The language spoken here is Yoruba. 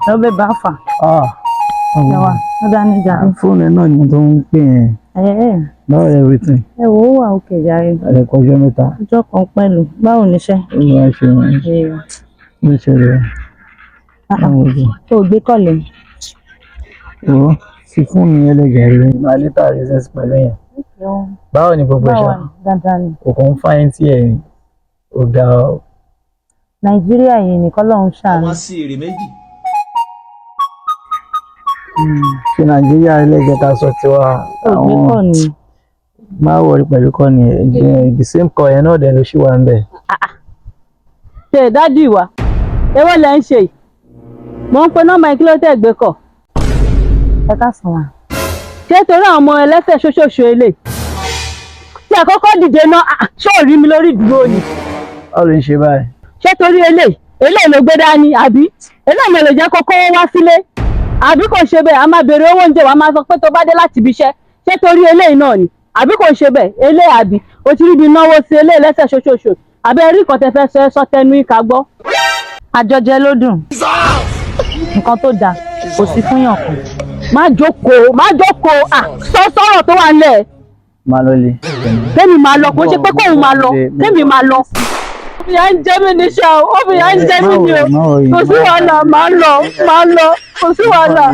Lọ́bẹ̀ bá fà. Ah, Ẹwà ló dá ní jàre. Fóònù ẹ náà ni tó ń pè yẹn. Ẹ Báwo ni everything? Ẹ wò ó, wà òkè jàre. Ẹ kọjọ́ mẹ́ta. Ọjọ́ kan pẹ̀lú. Báwo níṣẹ́? Ó wá ṣe wọn. Ló ṣẹlẹ̀. Báwo ni? Tó o gbé kọ̀lẹ̀. Ó fi fóònù yẹn lẹ́gẹ̀ẹ́ rí. Máa later recess pẹ̀lú yẹn. Báwo ni gbogbo Báwo ẹ̀ṣọ́? ni? Dáadáa ni. Kò kàn ń fáyín tí ẹ̀ ní. Ó ga ọ́. Nàìjíríà yìí nìkan lọ́hún ṣàánú. Wọ́n sí èrè méjì. Ṣé Nàìjíríà lẹ́gẹ̀ẹ́ ká sọ tiwa? Tó o gbé kọ̀ ni. Máa worry pẹ̀lú kọ́ ni the same call yẹn náà dẹ̀ ló ṣì wà ń bẹ̀. Ṣe daddy wa, èwo lẹ ń ṣe yìí? Mò ń pe nọ́mbà yín, kí ló tẹ̀ gbé kọ̀? Ẹ káàsán wa. Ṣé torí àwọn ọmọ ẹlẹ́sẹ̀ ṣoṣooṣo ilé tí àkọ́kọ́ dìde náà? Ah, ṣé ò rí mi lórí ìdúró ni? Báwo ló ń ṣe báyìí? Ṣé torí eléyìí eléyìí ló gbé dání, àbí eléyìí ló lè jẹ́ kókó wá sílé, àbí kò ṣe bẹ́ẹ̀? A máa béèrè owó oúnjẹ, wa máa sọ pé tó bá dé láti ibi iṣẹ́. Ṣé torí eléyìí náà ni, àbí kò ṣe bẹ́ẹ̀? Eléyìí, àbí o ti rí ibi náwó sí eléyìí lẹ́sẹ̀ ṣoṣooṣo? Àbí ẹ rí nǹkan tẹ fẹ́ sọ? Ẹ sọ tẹnu ìka gbọ́. Àjọjẹ ló dùn. Nǹkan tó dáa kò sí fún yàn kan. Má jókòó, má jókòó. À sọ sọ̀rọ̀ tó wà nílẹ̀. Máa lọ lé. Kémi máa lọ, kò ṣe pé kóun máa lọ, kémi máa lọ. Ìyà ń jẹ mí níṣẹ́ o, ó fi ìyà ń jẹ mí ni o. Kò sí wàhálà, máa lọ, máa lọ, kò sí wàhálà.